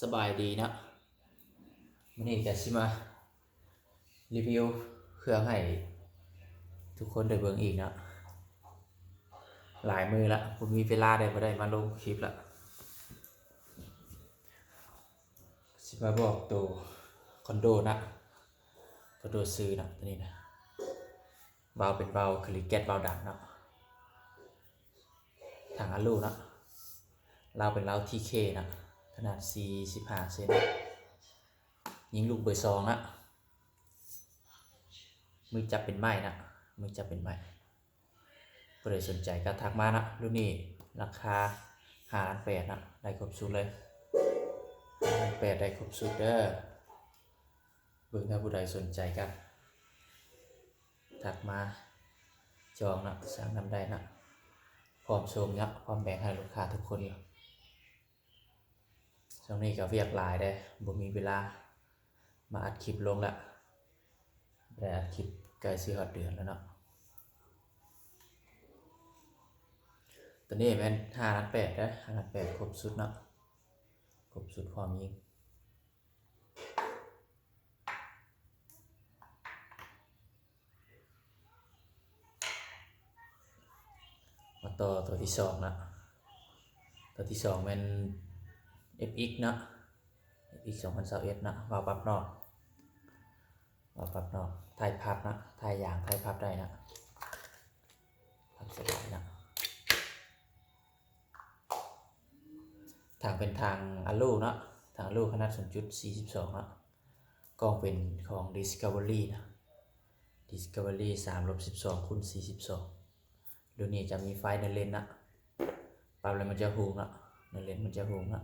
ສະບາຍດີເນາະ, ມື້ນີ້ກະຊິມາຣີວິວເຄື່ອງໃຫ້ທຸກຄົນໄດ້ເບິ່ງອີກເນາະ. ຫຼາຍມື້ລະບໍ່ມີເວລາໄດ້ ບໍ່ໄດ້ມາລົງຄລິບລະ. ຊິມາບອກໂຕຄອນໂດເນາະ, ຄອນໂດຊື່ເນາະ ໂຕນີ້ນະ. ວາວເປັນວາວຄາລິແກັດ ວາວດຳເນາະ. ຖັງອາລູເນາະ, ລາວເປັນລາວທີເຄເນາະ, ຂະໜາດສີ່ສິບຫ້າເຊັນ, ຍິງລູກເບີສອງເນາະ. ມືຈັບເປັນໄມ້ເນາະ, ມືຈັບເປັນໄມ້. ຜູ້ໃດສົນໃຈກໍທັກມາເນາະ. ລຸ້ນນີ້ລາຄາຫ້າລ້ານແປດເນາະ, ໄດ້ຄົບຊຸດເລີຍ. ຫ້າລ້ານແປດ ໄດ້ຄົບຊຸດເດີ. ເບິ່ງ ຖ້າຜູ້ໃດສົນໃຈກໍ ທັກມາຈອງເນາະ, ສັ່ງນຳໄດ້ເນາະ. ພ້ອມສົ່ງເນາະ, ພ້ອມແບ່ງໃຫ້ລູກຄ້າທຸກຄົນຢູ່. ຊ່ວງນີ້ກໍວຽກຫຼາຍເດ້, ບໍ່ມີເວລາມາອັດຄລິບລົງລະ. ບໍ່ໄດ້ອັດຄລິບໃກ້ຊິຮອດເດືອນແລ້ວເນາະ. ໂຕນີ້ແມ່ນຫ້າລ້ານແປດເດີ, ຫ້າລ້ານແປດ ຄົບຊຸດເນາະ, ຄົບຊຸດພ້ອມຍິງ. ມາຕໍ່ໂຕທີສອງເນາະ. ໂຕທີສອງແມ່ນເອັຟເອັກເນາະ, ເອັຟເອັກສອງພັນຊາວເອັດເນາະ, ວາວປັບນອກ, ວາວປັບນອກ, ຖ່າຍພັບເນາະ, ຖ່າຍຢາງ ຖ່າຍພັບໄດ້ເນາະ, ພັບສະບາຍເນາະ. ຖັງເປັນຖັງອາລູເນາະ, ຖັງອາລູຂະໜາດສູນຈຸດສີ່ສິບສອງເນາະ. ກ້ອງເປັນຂອງດິສຄັຟເວີຣີນະ, ດິສຄັຟເວີຣີນະ ສາມລົບສິບສອງຄູນສີ່ສິບສອງ. ລຸ້ນນີ້ຈະມີໄຟໃນເລນນະ, ປັບແລ້ວມັນຈະຮຸ່ງເນາະ, ໃນເລນມັນຈະຮຸ່ງເນາະ.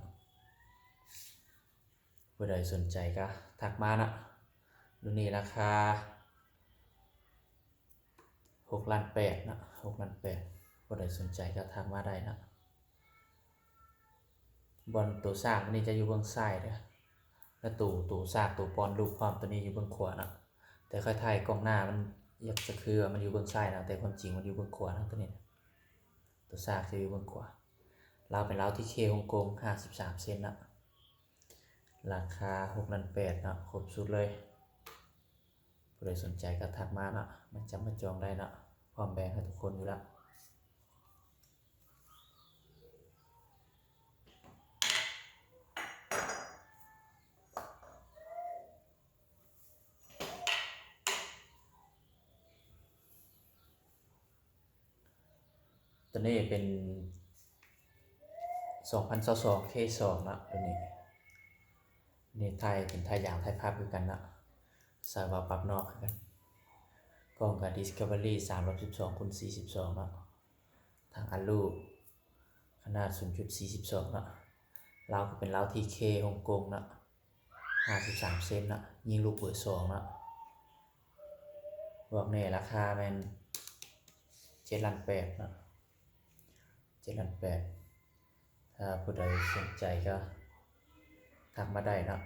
ຜູ້ໃດສົນໃຈກໍທັກມາເນາະ. ລຸ້ນນີ້ລາຄາ ຫົກລ້ານແປດເນາະ, ຫົກລ້ານແປດ. ຜູ້ໃດສົນໃຈກໍທັກມາໄດ້ເນາະ. ບ່ອນໂຕສາກນີ້ຈະຢູ່ເບື້ອງຊ້າຍເດີ, ແລະໂຕ ໂຕສາກ ໂຕປ້ອນລູກພ້ອມ ໂຕນີ້ຢູ່ເບື້ອງຂວາເນາະ. ແຕ່ຂ້ອຍຖ່າຍກ້ອງໜ້າມັນຢາກຈະຄືວ່າມັນຢູ່ເບື້ອງຊ້າຍນະ, ແຕ່ຄວາມຈິງມັນຢູ່ເບື້ອງຂວາເນາະ ໂຕນີ້. ໂຕສາກຈະຢູ່ເບື້ອງຂວາ. ລາວເປັນລາວທີເຄຮົງກົງ ຫ້າສິບສາມເຊັນເນາະ. ລາຄາ ຫົກລ້ານແປດເນາະ, ຄົບຊຸດເລີຍ. ຜູ້ໃດສົນໃຈກໍທັກມາເນາະ, ມາຈັບມາຈອງໄດ້ເນາະ, ພ້ອມແບ່ງໃຫ້ທຸກຄົນຢູ່ລະ. ໂຕນີ້ເປັນ ສອງພັນຊາວສອງ ເຄ ສອງເນາະ ໂຕນີ້. ນີ້ຖ່າຍເປັນຖ່າຍຢາງ ຖ່າຍພາບຄືກັນເນາະ, ສາຍວາວປັບນອກຄືກັນ. ກ້ອງກໍດິສຄັຟເວີຣີ ສາມລົບສິບສອງຄູນສີ່ສິບສອງເນາະ, ຖັງອາລູຂະໜາດສູນຈຸດສີ່ສິບສອງເນາະ. ລາວກໍເປັນລາວທີເຄຮົງກົງເນາະ. ຫ້າສິບສາມເຊັນເນາະ, ຍິງລູກເບີສອງເນາະ. ບອກແນ່ລາຄາແມ່ນ ເຈັດລ້ານແປດເນາະ, ເຈັດລ້ານແປດ. ຖ້າຜູ້ໃດສົນໃຈກໍທັກມາໄດ້ເນາະ,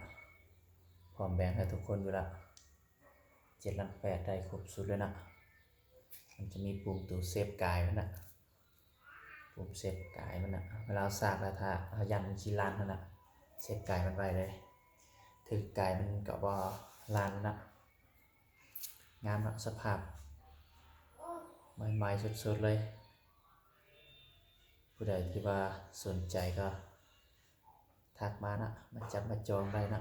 ພ້ອມແບ່ງໃຫ້ທຸກຄົນຢູ່ລະ. ເຈັດລ້ານແປດ ໄດ້ຄົບຊຸດເລີຍເນາະ. ມັນຈະມີປຸ່ມໂຕເຊບກາຍມັນນະ. ປຸ່ມເຊບກາຍມັນນະ, ເວລາເຮົາສາກແລ້ວ ຖ້າເຮົາຢ້ານມັນຊິລານຫັ້ນນະ, ເຊບກາຍມັນໄວ້ເລີຍ. ຖືກກາຍມັນກໍບໍ່ລານນະ. ງາມເນາະ, ສະພາບໃໝ່ໆສົດໆເລີຍ. ຜູ້ໃດທີ່ວ່າສົນໃຈກໍທັກມານະ, ມາຈັບມາຈອງໄດ້ນະ,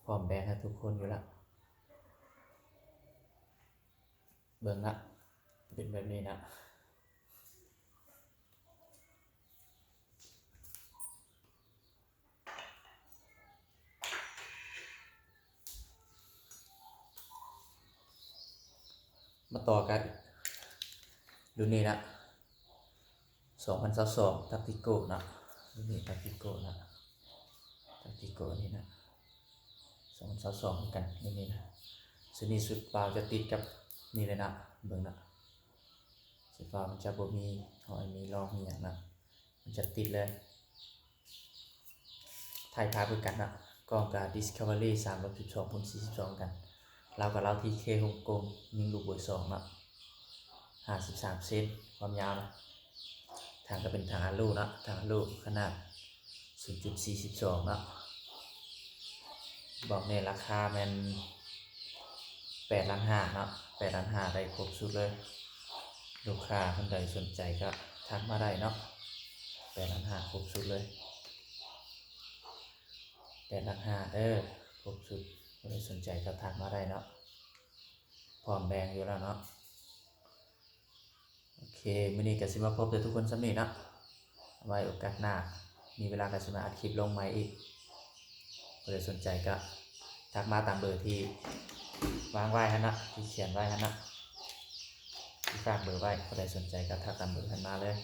ພ້ອມແບ່ງໃຫ້ທຸກຄົນຢູ່ລະ. ເບິ່ງນະ, ເປັນແບບນີ້ນະ. ມາຕໍ່ກັນລຸ້ນນີ້ນະ. ສອງພັນຊາວສອງ ຕາກຕິໂກນະ, ນີ້ຕາກຕິໂກນະ, ຕາກຕິໂກນີ້ນະ, ສອງພັນຊາວສອງຄືກັນ, ນີ້ນະ. ຊຸດນີ້ຊຸດວາວຈະຕິດກັບນີ້ເລີຍນະ, ເບິ່ງນະ, ຊຸດວາວມັນຈະບໍ່ມີຮອຍ ມີຮ່ອງ ມີຫຍັງນະ, ມັນຈະຕິດເລີຍ. ຖ່າຍພາບຄືກັນນະ, ກ້ອງກະດິສຄັຟເວີຣີ ສາມລົບສິບສອງ ຄູນ ສີ່ສິບສອງ ຄືກັນ. ລາວກະລາວທີເຄຮົງກົງ, ຍິງລູກເບີສອງເນາະ, ຫ້າສິບສາມເຊັນຄວາມຍາວນະ. ຖັງກະເປັນຖັງອາລູເນາະ, ຖັງອາລູຂະໜາດ ສູນຈຸດສີ່ສິບສອງເນາະ. ບອກແນ່ ລາຄາແມ່ນແປດລ້ານຫ້າເນາະ, ແປດລ້ານຫ້າໄດ້ຄົບຊຸດເລີຍ. ລູກຄ້າຄົນໃດສົນໃຈກໍທັກມາໄດ້ເນາະ, ແປດລ້ານຫ້າຄົບຊຸດເລີຍ, ແປດລ້ານຫ້າເດີ ຄົບຊຸດ. ຜູ້ໃດສົນໃຈກໍທັກມາໄດ້ເນາະ, ພ້ອມແບ່ງຢູ່ແລ້ວເນາະ. ໂອເຄ ມື້ນີ້ກໍຊິມາພົບແຕ່ທຸກຄົນສ່ຳນີ້ເນາະ, ໄວ້ໂອກາດໜ້າມີເວລາກໍຊິມາອັດຄລິບລົງໃໝ່ອີກ. ຜູ້ໃດສົນໃຈກໍທັກມາຕາມເບີທີ່ວາງໄວ້ຫັ້ນເນາະ, ທີ່ຂຽນໄວ້ຫັ້ນເນາະ, ທີ່ຝາກເບີໄວ້. ຜູ້ໃດສົນໃຈກໍທັກຕາມເບີຫັ້ນມາເລີຍ.